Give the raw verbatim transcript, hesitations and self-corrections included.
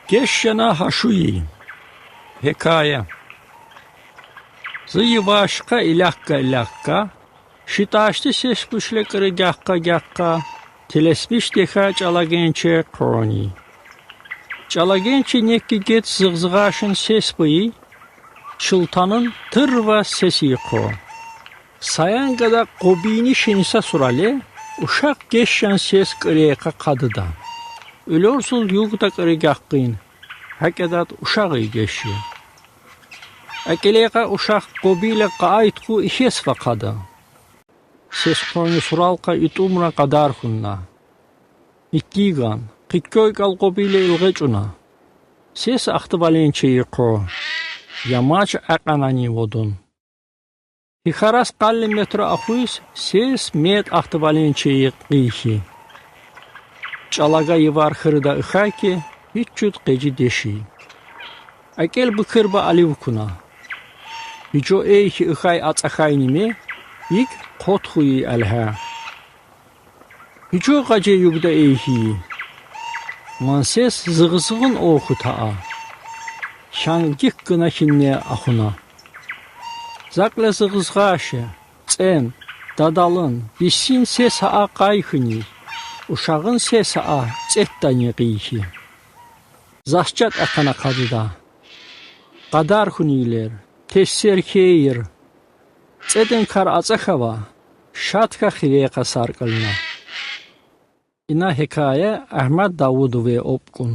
Геж жана хашуи. Хикая. Зы йывашка илякка-илякка, шиташди сес бушле кьыри гякка-гякка, тилесмиш дехьа чӀала генче хъуни. ЧӀала генчи некӀ гегед зыгъзыгъашин сес быи, чылтанын тырва сеси хъу. Саян гада къобийни шиниса сурале, ушакъ геж жан сес кьыри йикъа къадыда. Уьлорсуз югда кьыри гяккин, гьакӀ ядат ушагъи геж жи. Экъелейкьа ушакъ къобийле къайи тку ихьес вахъада. Сес хъуни суралкьа итӀумра къадар хьунна. Микьиган, хъиккойкьал къобийле илгъечӀуна. Сес ахтываленчейи хъу. Ямач акьанани водун. Гьихьарас къалли метр ахвиз сес мед ахтываленчейи къийхьи. ЧӀалага йывар хырыда ихьайки, гьич чуд къежи деши. Экъел быкирба аливкуна. Гьижо эйхьи ихьай ацӀахьайниме, икӀ хъот хьуи эльгьа. Гьижо къаже югда эйхьи. Ман сес зыгъзыгъын охута а. Хьан гьикӀ гьина хьинне ахуна. Закьле зыгъзыгъаш я, цӀен, дадалын, бисин сес гьа а къай хьуни, ушагъын сес гьа а цӀетдани къийхьи. Заз чатӀ ахъана къадида. Къадар хьунилер, тессер хьейир. ЦӀедин кар ацӀахьава, шад хьа хивейкьа саркьилна. Ина гьикая Агьмад Давудове обкӀун.